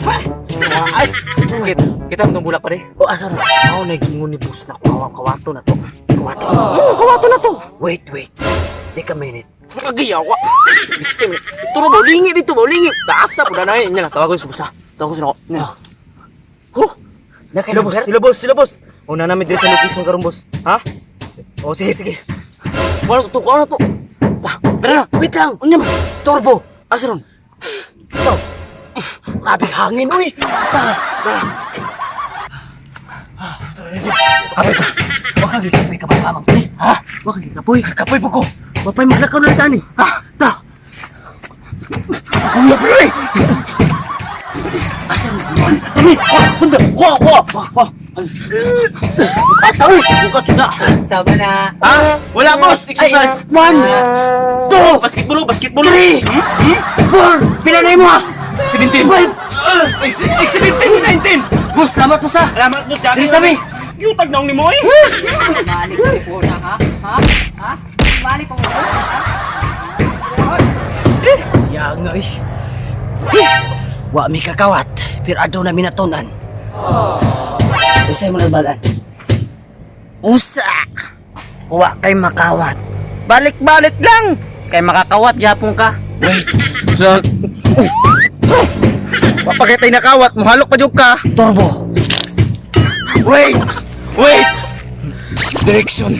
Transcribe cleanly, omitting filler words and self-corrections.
Ay, kita, kita mo tong bulak pa rin. O, asa na? Mao na giingon ni boss na kuha kawato na to. Kawato. Oh, Kawato na to. Wait, wait. Take a minute. Nakagiyawa. Biste mo. Turo ba lingi dito ba lingi. Taasa po na niya lang tawag ko sa busa. Tawag ko sa nako. Nya. Huh. Na kay Sila boss, sila boss, sila boss. Una namin diri sa location karon, boss. Ha? O sige, sige. Wala to, wala to. Ah, tara na. Wait lang. Unya man. Turbo. Asa ron? Ito. Grabe hangin, uy. Tara. Tara. Kapay ka. Wa ka gikapoy ka ba tamang pre? Ha? Wa ka gikapoy. Kapoy po ko. Wapay maglakaw na tani. Ha? Ta. Kuya pre. Asa mo? Kami, kuha, punta. Kuha, kuha, kuha. Bata, uy. Bukat na. Sama na. Ha? Wala, boss. Exercise. One, two, Basketball, basketball. three, four. Pila na imo ha? 17. Five. Ay, 17, 19. Boss, salamat po sa. Salamat, boss. Diri sa mi. Yutag na ni mo eh. Mali ko na ha? Ha? Ha? Mali ko na ha? Ya nga eh. Wa mi kakawat, pero adto na minatunan. Usay mo nagbalan. Usa. Wa kay makawat. Balik-balik lang. Kay makakawat gyapon ka. Wait, So, wa pa kay tay nakawat, muhalok pa jud ka. turbo. Wait. Wait. Direction.